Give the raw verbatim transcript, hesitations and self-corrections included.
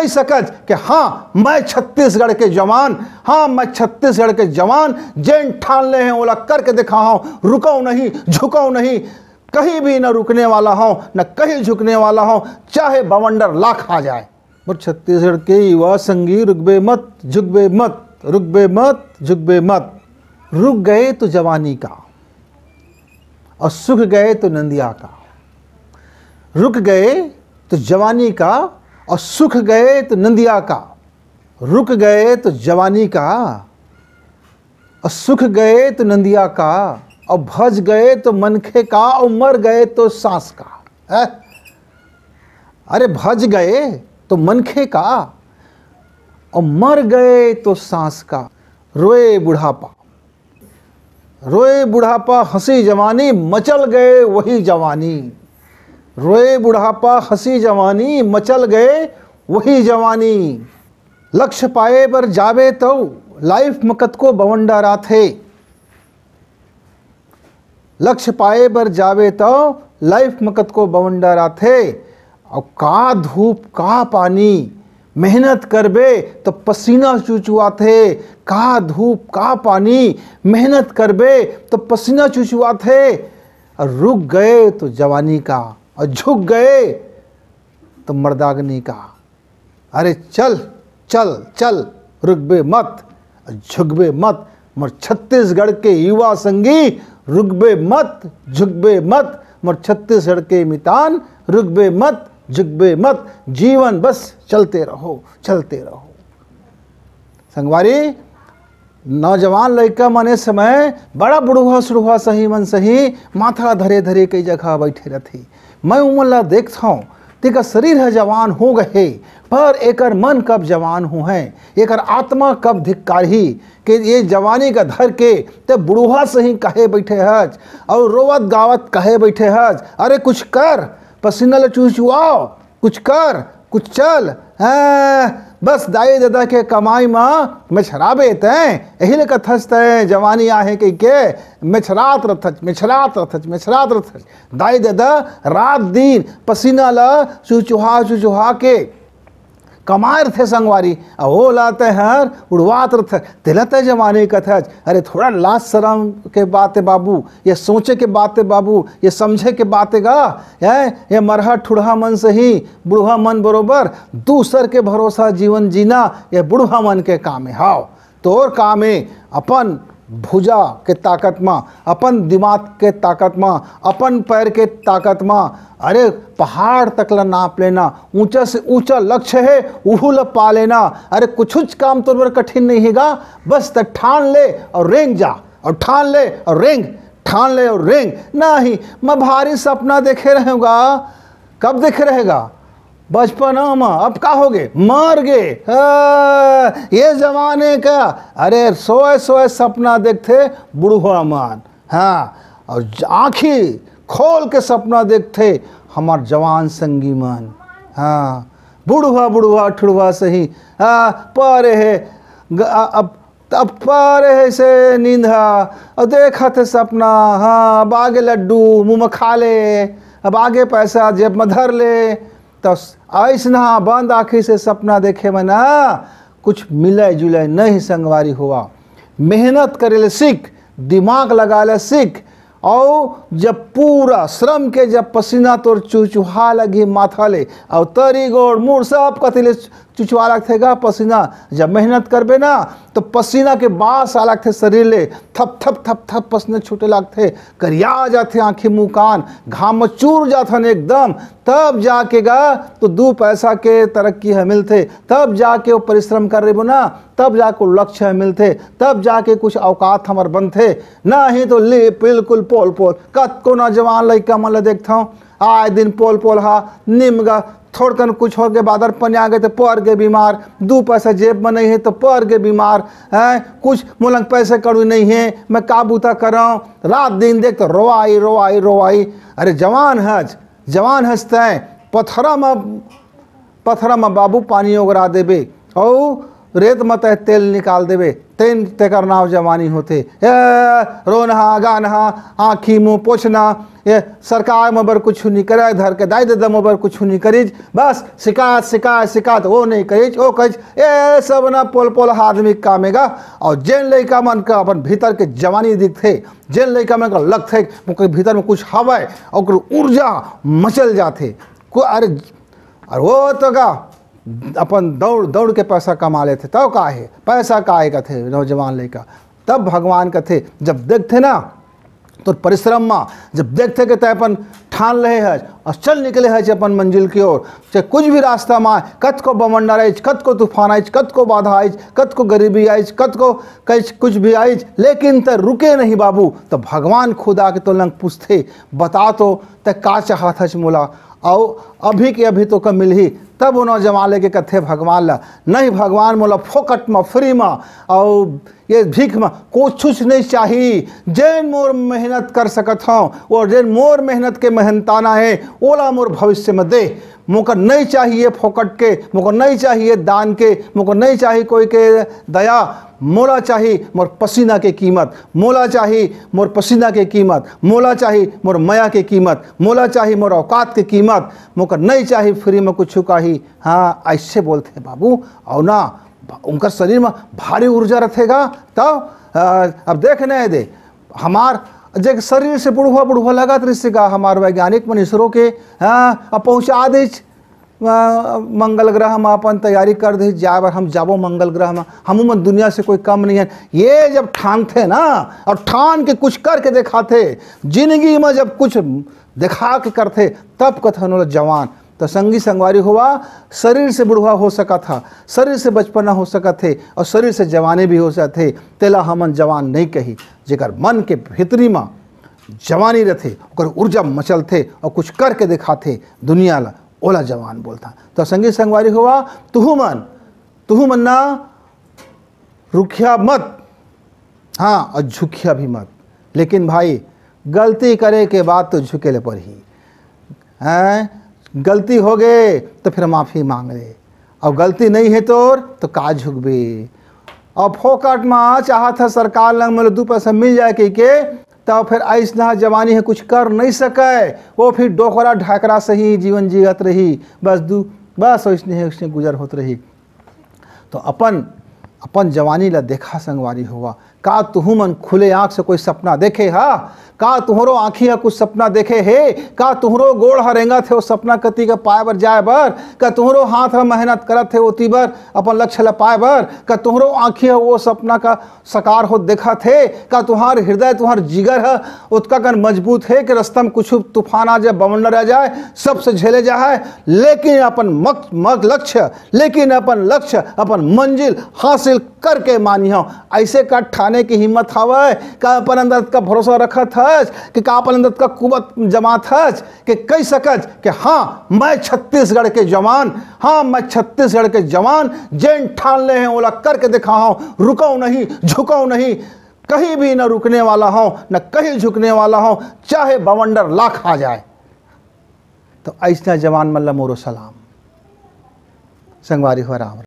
कहि सकत कि हाँ, मैं छत्तीसगढ़ के जवान, हाँ, मैं छत्तीसगढ़ के जवान, जेन ठान ले हँव, ओला करके देखाहूँ, रुकँव नहीं, झुकँव नहीं, कहीं भी न रुकने वाला हँव, न कहीं झुकने वाला हँव, चाहे बवंडर लाख आ जाए। मोर छत्तीसगढ़ के युवा संगी, रुकबे मत, झुकबे मत, रुकबे मत, झुकबे मत। रुक गए तो जवानी का, और सुख गए तो नंदिया का। रुक गए तो जवानी का, और सुख गए तो नंदिया का। रुक गए तो जवानी का, और सुख गए तो नंदिया का, और भज गए तो मनखे का, और मर गए तो सांस का। है? अरे, भज गए तो मनखे का, और मर गए तो सांस का। रोए बुढ़ापा, रोए बुढ़ापा, हँसी जवानी, मचल गए वही जवानी। रोए बुढ़ापा, हँसी जवानी, मचल गए वही जवानी। लक्ष्य पाए बर जाबे तौ लाइफ म कतको बवंडर आथे। लक्ष्य पाए बर जाबे तौ लाइफ म कतको बवंडर आथे। अउ का धूप, का पानी, मेहनत करबे त पसीना चुचुआथे। का धूप, का पानी, मेहनत करबे त पसीना चुचुआथे। अउ रुक गए तो जवानी का, अउ झुक गए तो मर्दागनी का। अरे चल, चल, चल, रुकबे मत, झुकबे मत, मोर छत्तीसगढ़ के युवा संगी, रुकबे मत, झुकबे मत, मोर छत्तीसगढ़ के मितान, रुकबे मत, झुकबे मत, जीवन बस चलते रहो, चलते रहो। संगवारी, नौजवान लइका मन ए समय बड़ा बुढ़वा सुढ़वा सही मन सही माथा धरे धरे कई जगह बइठे रथे। मैं उमन ला देखथौं, तेकर शरीर ह जवान हो गए हे, पर एकर मन कब जवान होहय, एकर आत्मा कब धिक्कारही के ये जवानी का धर के ते बुढ़वा सही कहे बइठे हच अउ रोवत गावत कहे बइठे हच, "अरे कुछ कर, पसीना ल चुचुआव।" कुछ कर, कुछ चल, हैं? बस दाई ददा के कमाई म मेछराबे तैं, एही ले कथस तैं जवानी आहे कहिके मेछरात रथच, मेछरात रथच, मेछरात रथच। दाई ददा रात दिन पसीना ल चुचुहा चुचुहा के कमाए रथे संगवारी, अउ ओला तैं हर उड़वात रथच, तेला तैं जवानी कथच। अरे थोड़ा लाज शरम के बात हे बाबू, ये सोचे के बात हे बाबू, ये समझे के बात हे गा, हैं? ये मरहा ठुड़हा मन सही बुढ़वा मन बरोबर दूसर के भरोसा जीवन जीना, ये बुढ़वा मन के काम हे। हाव, तोर काम हे अपन भुजा के ताकत म, अपन दिमाग के ताकत म, अपन पैर के ताकत म, अरे पहाड़ तक ला नाप लेना, ऊंचा से ऊंचा लक्ष्य हे, उहू ला पा लेना। अरे कुछुच काम तोर बर कठिन नहीं हे गा, बस त ठान ले अउ रेंग जा, अउ ठान ले अउ रेंग, ठान ले अउ रेंग। नहीं, मैं भारी सपना देखे रहेंव गा। कब देखे रहे गा? बचपना म। अब का होगे? मर गे। हाँ, ये जवानी का, अरे सोए सोए सपना देखथे बुढ़वा मन। हाँ, अउ ज-, आँखी खोल के सपना देखथे हमर जवान संगी मन। हाँ, बुढ़वा बुढ़वा ठुड़वा सही, हाँ, परे हे ग-, अ-, अब त अब परे हे से नींद ह, अउ देखत हे सपना, हाँ, अब आगे लड्डू मुँह म खा ले, अब आगे पैसा जेब म धर ले। त अइसना बंद आँखी से सपना देखे म ना कुछ मिलय जुलय नहीं संगवारी होवा। मेहनत करे ले सीख, दिमाग लगाय ले सीख, अउ जब पूरा श्रम के जब पसीना तोर चुचुहा लगही माथा ले, अउ तरी गोड़ मुड़ सब कति ले चुचुहा लगथे गा पसीना। जब मेहनत करबे ना, त पसीना के बास आ लगथे शरीर ले, थप थप थप थप पसीना छूटे लगथे, करिया जाथे आँखी मुँह कान, घाम म चूर जाथन एकदम। तब जाके गा तो दू पैसा के तरक्की ह मिलथे, तब जाके वो परिश्रम कर रहिबो ना, तब जाके वो लक्ष्य ह मिलथे, तब जाके कुछ औकात हमर बनथे। नहीं तो ले बिल्कुल पोल पोल। कतको नौजवान लइका मन ल देखथंव, आए दिन पोल पोल हा निम गा, थोड़कन कुछ होगे, बादर पनिया गे त पर गे बीमार, दू पैसा जेब म नहीं हे त पर गे बीमार, हैं, कुछ मोलंग पैसा कौड़ी नहीं हे, मैं का बूता करंव, रात दिन देख त रोवाई, रोवाई, रोवाई। अरे जवान हच, जवान हच तैं, पथरा म, पथरा म बाबू पानी ओगरा देबे, अउ रेत म तैं तेल निकाल देबे, तेन तेकर नाव जवानी होथे। ए, रोनहा, गानहा, आँखी मुँह पोछना, ये सरकार मोर बर कुछु नी करे, धर के दाई ददा मोर बर कुछु नी करिस, बस शिकायत, शिकायत, शिकायत, वो नहीं करिस, वो करिस, ये सब ना पोल पोल आदमी के काम हे गा। अउ जेन लइका मन का अपन भीतर के जवानी दिखथे, जेन लइका मन का लगथे ओकर भीतर में कुछ हवय, ओकर ऊर्जा मचल जाथे। को-, अरे, अरे वो तो का अपन दौड़ दौड़ के पैसा कमा लेथे, तब का हे, पैसा का हे कथे नौजवान लइका। तब भगवान कथे, जब देखथे ना तोर परिश्रम मा, जब देखथे कि तैं अपन ठान लेहे हच अउ चल निकले हच अपन मंजिल की ओर, चाहे कुछ भी रास्ता मा आए, कतको बवंडर आइच, कतको तूफान आइच, कतको बाधा आइच, कतको गरीबी आइच, कतको कइच कुछ भी आइच, लेकिन तैं रुके नहीं बाबू, तो भगवान खुद आके तोर लंग पूछथे, बता तो तैं का चाहत हच मोला, अउ अभी के अभी तोका मिलही। तब वो नौजवान लइका कथे भगवान ला, नहीं भगवान, मोला फोकट मा, फ्री मा, अउ ये भीख मा कुछुच नहीं चाही। जेन मोर मेहनत कर सकत हौं, वो जेन मोर मेहनत के मेहनताना हे, ओला मोर भविष्य में दे। मोका नहीं चाहिए फोकट के, मोका नहीं चाहिए दान के, मोका नहीं चाहिए कोई के दया। मोला चाही मोर पसीना के कीमत, मोला चाही मोर पसीना के कीमत, मोला चाही मोर मया के कीमत, मोला चाही मोर औकात के कीमत, मोका नहीं चाही फ्री में कुछ काही। हाँ, ऐसे बोलथे बाबू। अउ ना, उनकर शरीर में भारी ऊर्जा रथे गा। तब, अ, अब देख नहीं दे, हमार जे शरीर से बुढ़वा बुढ़वा लगत रहिस गा, हमार वैज्ञानिक मन इसरो के, हाँ, अब पहुँचा देच, अ, मंगल ग्रह में अपन तैयारी कर दे, जाए बर हम जाबो मंगल ग्रह में, हमू मन दुनिया से कोई कम नहीं है। ये जब ठानथे ना, और ठान के कुछ करके दिखाथे, जिंदगी में जब कुछ दिखा के करथे, तब कथन ओला जवान। तो संगी संगवारी होवा, शरीर से बुढ़वा हो सकत हा, शरीर से बचपना हो सकत हे, और शरीर से जवानी भी हो सकत हे, तेला हमन जवान नहीं कही। जेकर मन के भीतरी मा जवानी रथे, ओकर ऊर्जा मचलथे और कुछ करके दिखाथे दुनिया ला, ओला जवान बोलथा। तो संगी संगवारी होवा, तुहू मन, तुहू मन ना रुकिहा मत, हाँ, और झुकिहा भी मत। लेकिन भाई, गलती करे के बाद तो झुके ले पड़ही। हैं, गलती हो गए तो फिर माफी मांग ले, और गलती नहीं है तोर तो का झुकबे? और फोकट मा चाहत है सरकार लंग मोला दू पैसा मिल जाए कह के, तो फिर ऐसना जवानी है कुछ कर नहीं सके, वो फिर डोकरा ढाकरा से ही जीवन जियत रही। बस दू, बस वैसने है, उसने गुजर होत रही। तो अपन, अपन जवानी ला देखा संगवारी होवा। का तुहू मन खुले आँख से कोई सपना देखे हा? का तुहरो आँखी हा कुछ सपना देखे हे? का तुहरो गोड़ हा रेंगत हे वो सपना कति का पाए बर, जाए बर? का तुहरो हाथ हा मेहनत करत हे ओती बर, अपन लक्ष्य ला पाए बर? का तुहरो आँखी हा वो सपना का साकार होत देखत हे? का तुहार हृदय, तुहार जिगर हा ओतका कन मजबूत हे कि रस्ता में कुछ तूफान आ जाए, बवंडर आ जाए, सबसे झेले जाए, लेकिन अपन मक-, मक-, लक्ष्य, लेकिन अपन लक्ष्य, अपन मंजिल हासिल करके मानिहव। ऐसे का ठाने की हिम्मत हवय? का अपन अंदर का भरोसा रखत हस? कि का अपन अंदर का कुवत जमात हस? कि कह सकत कि हाँ, मैं छत्तीसगढ़ के जवान, हाँ, मैं छत्तीसगढ़ के जवान, जेन ठान ले हैं, ओला करके दिखाहव, रुकव नहीं, झुकव नहीं, कहीं भी न रुकने वाला हव, न कहीं झुकने वाला हव, चाहे बवंडर लाख आ जाए। तो ऐसना जवान मन ला मोरो सलाम। संगवारी हो, राम राम।